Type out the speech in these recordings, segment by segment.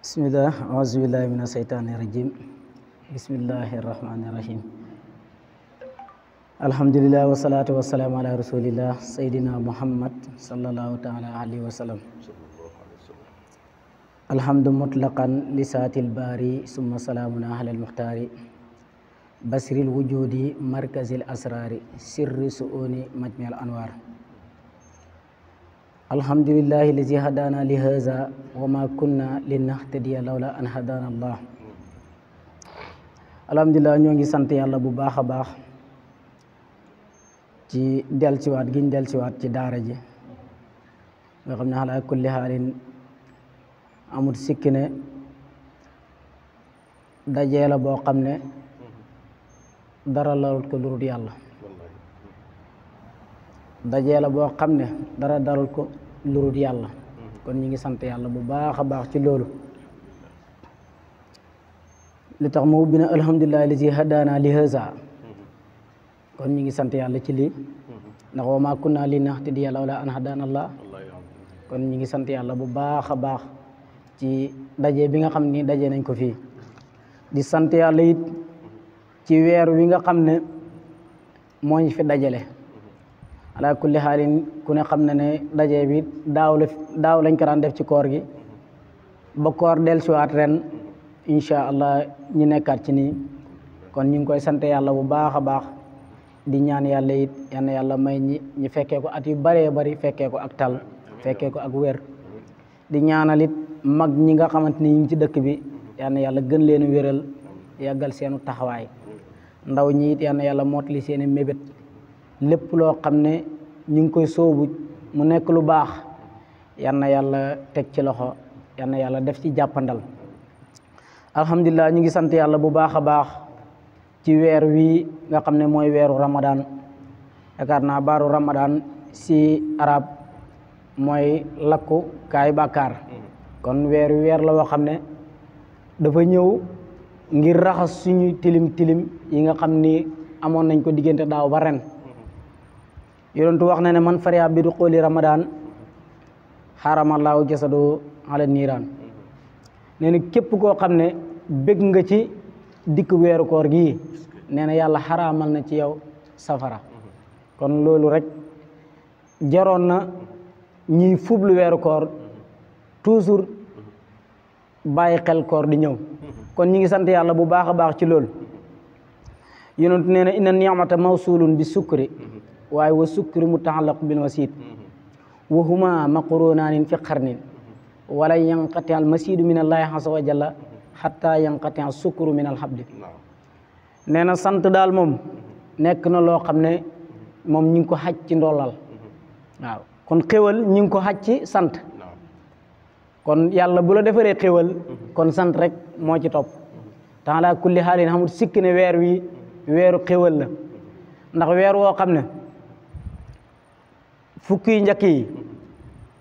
Bismillah, auzubillahi minasyaitonirrajim. Bismillahirrahmanirrahim. Alhamdulillah wassalatu wassalamu ala rasulillah Sayyidina Muhammad sallallahu ta'ala alaihi wasallam. Alhamdu mutlaqan lisatil bari summa salamun ahlal muhtari basril wujudi markazil asrari sirri suuni majmi'al anwar. Alhamdulillahi lazi hadana li haza wa ma kunna linahtadiya lawla an hadana Allah. Alhamdulillah, ñoo ngi sant yàlla bu baax a baax ci dellusiwaat gi ñu dellusiwaat ci daara ji nga xam ne ala kulli haalin amul sikki ne dajee la boo xam ne dara larut ko lurut yàlla, dajee la boo xam ne dara darul ko lurut yàlla. kon ñi ngi sant yàlla bu baax a baax ci loolu. li tax mu ubbi na alhamdulillahi lazi hadana li haza, kon ñi ngi sant yàlla ci lii ndax wa ma kunna linahtadiya lawla an hadana Allah. kon ñi ngi sant yàlla bu baax a baax ci daje bi nga xam ni daje nañ ko fii. di sant yàlla it ci weer wi nga xam ne moo ñu fi dajale. ala kulli xaalin ku ne xam na ne daje bi daaw lañ ko daan def ci koor gi ba koor dellusiwaat ren incha allah ñi nekkaat ci nii. kon ñu ngi koy sant yàlla bu baax a baax di ñaan yàlla it yal na yàlla may ñi fekkee ko at yu bëree bëri, fekkee ko ak tal, fekkee ko ak wér. di ñaanal it mag ñi nga xamante ni ñu ngi ci dëkk bi yal na yàlla gën leen a wéral, yàggal seenu taxawaay. ndaw ñi it yal na yàlla mottali seeni mébét, lépp loo xam ne ñu ngi koy sóobu mu nekk lu baax yal na yàlla teg ci loxo, yal na yàlla def ci jàppandal. alhamdulilah, ñu ngi sant yàlla bu baax a baax ci weer wi nga xam ne mooy weeru Ramadan. yaakaar naa baaru Ramadan si arab mooy lakku kaay bàkkaar. kon weer la woo xam ne dafa ñëw ngir raxas suñu tilim yi nga xam ni amoon nañ ko diggante daaw ba ren. yonentu wax na ne man fariha bi duxuli Ramadan xaramallaahu jasadu ala niiraan. nee na képp koo xam ne bëgg nga ci dikk weeru koor gii nee na yàlla xaraamal na ci yow safara. kon loolu rek jaroon na ñiy fublu weeru koor toujours bàyyi xel koor di ñëw. kon ñi ngi sant yàlla bu baax a baax ci loolu. yonentu nee na inna ni'mata mawsulun bi sukri waaye wa sukri mutaallaq bil wasiid wa huma maqrunaani fi qarnin wala yanqati al masiidu min allahi azza wa jalla xatta yanqati al sukru min al habdi. nee na sant daal moom nekk na loo xam ne moom ñu ngi ko xaj ci ndollal. waaw kon xéwal ñu ngi ko xaj ci sant. kon yàlla bu la defaree xéwal kon sant rek moo ci topp. tax ala kulli xaalin xamul sikki ne weer wi weeru xéwal la ndax weer woo xam ne fukki njëkk yi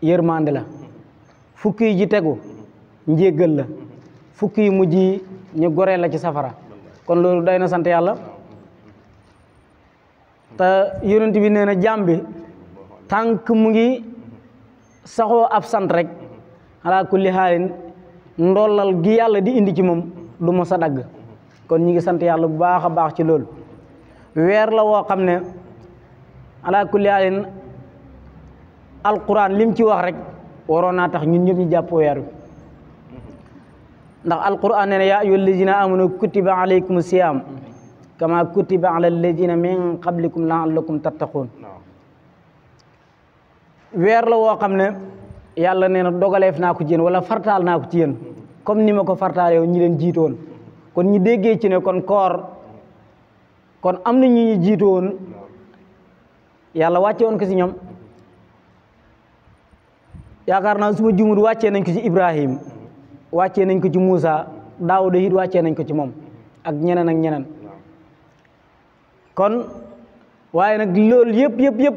yërmande la, fukki yi ji tegu njéggal la, fukki yi mujj yi ñu goreel la ci safara. kon loolu day na sant yàlla. te yonent bi nee na jaam bi tànk mu ngi saxoo ab sant rek ala kulli xaalin ndollal gi yàlla di indi ci moom du mos a dagg. kon ñi ngi sant yàlla bu baax a baax ci loolu. weer la woo xam ne ala kulli xaalin alquran lim ci wax rek waroon naa tax ñun ñëpp ñu jàpp weer wi. ndax alquran nee na yaa ayyuha allazina amanu kutiba alaykum siyam kama kutiba ala allazina min qablikum la'allakum tattaqun. weer la woo xam ne yàlla nee na dogaleef naa ko ci yéen wala fartaal naa ko ci yéen comme ni ma ko fartaale ñi leen jiitoon. kon ñu déggee ci ne kon koor kon am na ñu jiitoon yàlla wàcce woon ko ci ñoom. yaakaar naa suma jumur wàccee nañ ko ci Ibrahim, wàccee nañ ko ci Moussa, Daawuda it wàccee nañ ko ci moom ak ñeneen ak ñeneen. kon waaye nag loolu yëpp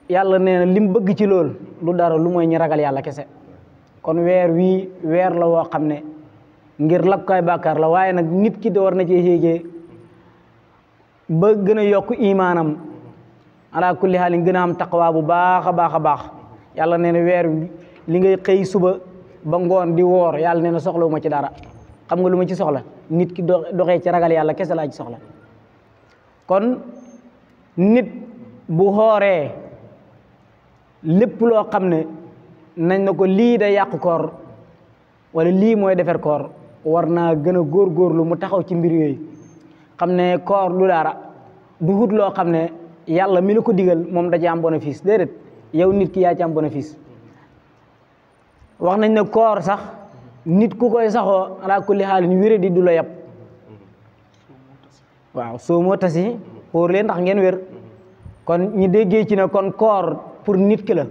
yàlla nee na lim bëgg ci loolu lu dara lu mooy ñi ragal yàlla kese. kon weer wii weer la woo xam ne ngir lakkaay bàkkaar la waaye nag nit ki war na cee yéegee ba gën a yokk imaanam ala kulli xaalin gën a am taqwa bu baax a baax a baax. yàlla nee na weer li ngay xëy suba ba ngoon di woor yàlla nee na soxlawuma ci dara xam nga lu ma ci soxla nit ki doxee ci ragal yàlla kese laa ci soxla kon nit bu xooree lépp loo xam ne nañ na ko lii da yàq koor wala lii mooy defar koor war naa gën a góorgóorlu mu taxaw ci mbir yooyu xam ne koor lu dara du wut loo xam ne yàlla mi la ko digal moom da ci am bénéfice déedéet yow nit ki yaa ci am bénéfice wax nañ ne koor sax nit ku koy saxoo ala kulli xaalin wéré di du la yab waaw soo moo tasi pour leen ndax ngeen wér kon ñi déggee ci ne kon koor pour nit ki la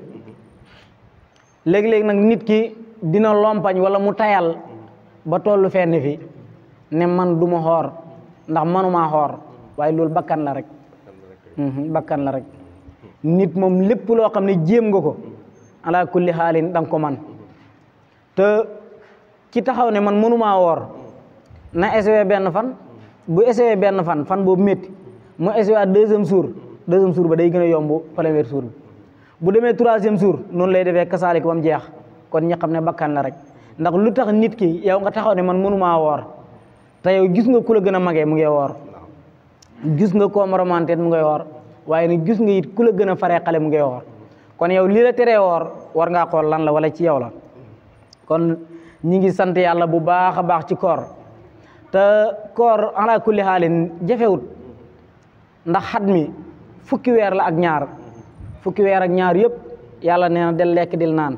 léegi-léegi nag nit ki dina lompañ wala mu tayal ba tollu fenn fi ne man du ma xoor ndax manumaa xoor waaye loolu bakkan la rek bakkan la rek nit moom lépp loo xam ne jéem nga ko ala kulli xaalin danga ko man te ci taxaw ne man mënumaa woor na essayé benn fan bu essayé benn fan boobu métti mu essayé deuxième jour ba day gën a yomb premier jour bi bu demee troisième jour noonu lay defee kasaalik ba mu jeex kon ñi xam ne bakkan la rek ndax lu tax nit ki yow nga taxaw ne man mënumaa woor te yow gis nga ku la gën a magee mu ngi woor gis nga koo moromanteet mu ngay woor waaye nag gis nga it ku la gën a faree xale mu ngay woor kon yow li la teree woor war ngaa xool lan la wala ci yow la kon ñi ngi sant yàlla bu baax a baax ci koor te koor ala kulli xaalin jafewut ndax xat mi fukki weer la ak ñaar yëpp yàlla nee na del lekk dil naan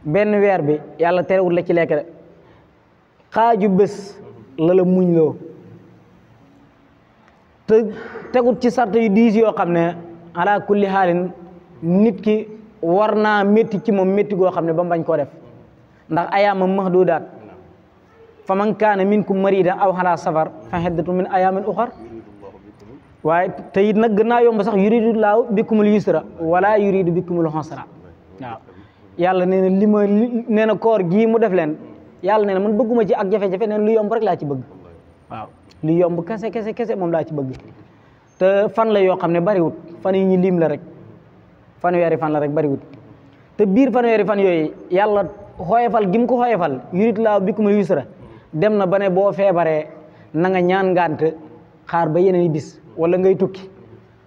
benn weer bi yàlla terewut la ci lekk de xaaju bés la muñ loo te tegut ci sart yu diis yoo xam ne ala kulli xaalin nit ki war naa métti ci moom métti goo xam ne ba mu bañ koo def ndax ayaamam mahdudaat fa man kaana minkum maridan aw ala safar fa iddatu min ayaamin uxar waaye te it nag gën naa yomb sax yuridu laahu bikumul yusra wala yuridu bikumul usra waaw yàlla nee na li ma nee na koor gii mu def leen yàlla nee na man bëgguma ci ak jafe-jafe nee na lu yomb rek laa ci bëgg waaw lu yomb kese moom laa ci bëgg te fan la yoo xam ne bariwut fan yi ñu lim la rek fanweeri fan la rek bariwut te biir fanweeri fan yooyu yàlla xooyefal gi mu ko xooyefal yurit laa bikumul yusra dem na ba ne boo feebaree na nga ñaan ngànt xaar ba yeneen i bis wala ngay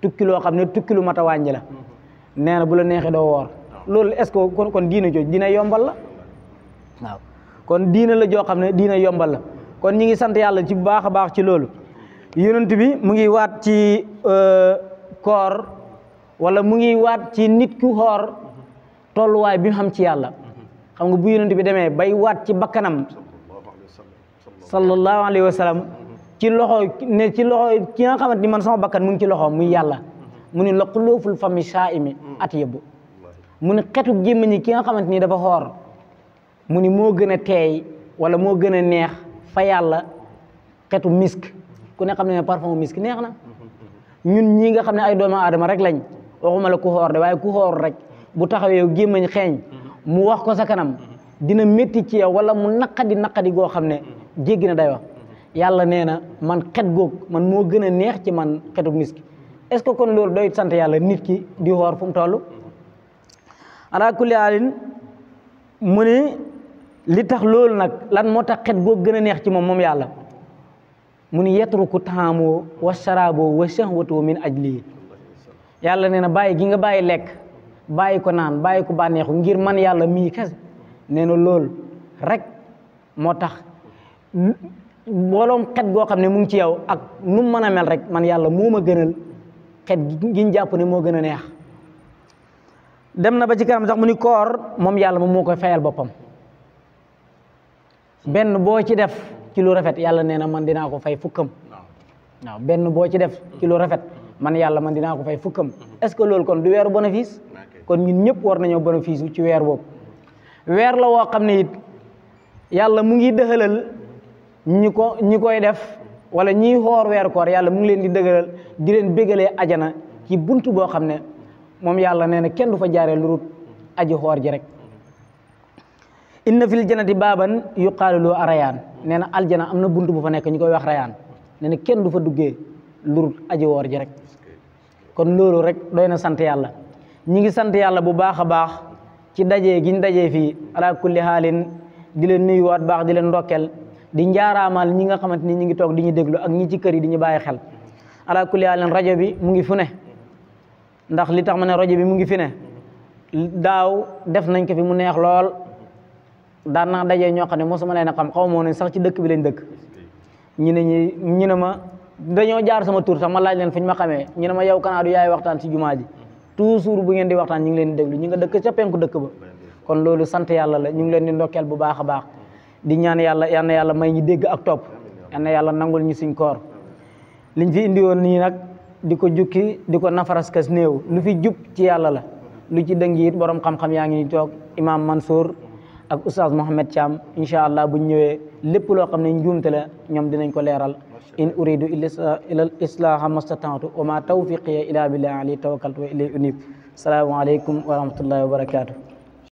tukki loo xam ne tukki lu mat a wàññi la nee na bu la neexee doo woor loolu est-ce que kon diina jooj dina yombal la waaw kon diina la joo xam ne diina yombal la kon ñi ngi sant yàlla ci bu baax a baax ci loolu yonent bi mu ngi waat ci koor wala mu ngi waat ci nit ku xoor tolluwaay bi mu xam ci yàlla xam nga bu yonent bi demee bay waat ci bakkanam sallallahu alayhi wa sallam ci loxo ki nga xamante ni man sama bakkan mu ngi ci loxo muy yàlla mu ni la xuluuful fami saa'imi atyabu mu ni xetu gémmiñ ki nga xamante ni dafa xoor mu ni moo gën a teey wala moo gën a neex fa yàlla xetu misk ku ne xam ne parfum misk neex na ñun ñii nga xam ne ay doomu aadama rek lañ waxuma la ku xoor de waaye ku xoor rek bu taxawee gémmiñ xeeñ mu wax ko sa kanam dina métti ci yow wala mu naqadi goo xam ne jéggi na dayoo yàlla nee na man xet goog man moo gën a neex ci man xetu misk est-ce que kon loolu doy sant yàlla nit ki di xoor fu mu toll ala kulli haalin mu ne li tax loolu nag lan moo tax xet goog gën a neex ci moom yàlla mu ni yatruku taamoo wa sharabo wa shahwatu min ajli yàlla nee na bàyyi gi nga bàyyi lekk bàyyi ko naan bàyyi ko bànneexu ngir man yàlla mii kese nee na loolu rek moo tax booloom xet goo xam ne mu ngi ci yow ak nu mu mën a mel rek man yàlla moo ma gënal xet gi ñu jàpp ne moo gën a neex dem na ba ci kanam sax mu ni koor moom yàlla moom moo koy fayal boppam benn boo ci def ci lu rafet yàlla nee na man dinaa ko fay fukkam waaw benn boo ci def ci lu rafet man yàlla man dinaa ko fay fukkam est-ce que loolu kon du weeru bénéfice kon ñun ñëpp war nañoo bénéfice ci weer boobu weer la woo xam ne it yàlla mu ngi dëxalal ñi koy def wala ñiy xoor weeru koor yàlla mu ngi leen di dëgëral di leen bégalee ajana ci buntu boo xam ne moom yàlla nee na kenn du fa jaaree lu rut aji xoor ji rek inna fil jannati baaban yuqaalu lahu arayaan nee na aljana am na buntu bu fa nekk ñu koy wax rayaan nee na kenn du fa duggee lu rut aji woor ji rek kon loolu rek doy na sant yàlla ñi ngi sant yàlla bu baax a baax ci dajee giñ dajee fii ala kulli haalin di leen nuyuwaat baax di leen ndokkeel di njaaraamal ñi nga xamante ni ñi ngi toog di ñu déglu ak ñi ci kër yi di ñu bàyyi xel ala kulli haal rajo bi mu ngi fu ne ndax li tax ma ne rajo bi mu ngi fi ne daaw def nañ ko fi mu neex lool daan naa dajee ñoo xam ne mosuma leen a xam xaw moo ne sax ci dëkk bi lañ dëkk ñu ne ma dañoo jaar sama tur sax ma laaj leen fu ñu ma xamee ñu ne ma yow kanaa du yaay waxtaan ci jumaa ji toujours bu ngeen di waxtaan ñu ngi leen di déglu ñu nga dëkk ca penku dëkk ba kon loolu sant yàlla la ñu ngi leen di ndokkeel bu baax a baax di ñaan yàlla yal na yàlla may ñu dégg ak topp yal na yàlla nangul ñu suñ koor liñ fi indi woon nii nag di ko jukki di ko nafaraskas néew lu fi jub ci yàlla la lu ci dëng it borom xam-xam yaa ngi toog imam Mansour ak oustaz Mohamed Thiam incha allah buñ ñëwee lépp loo xam ne njuumte la ñoom dinañ ko leeral in uridu illa al islaha mastata'tu wa ma tawfiqiya illa billah alayhi tawakkaltu wa ilayhi unib. Assalamu alaikum wa rahmatullahi wa barakatuh.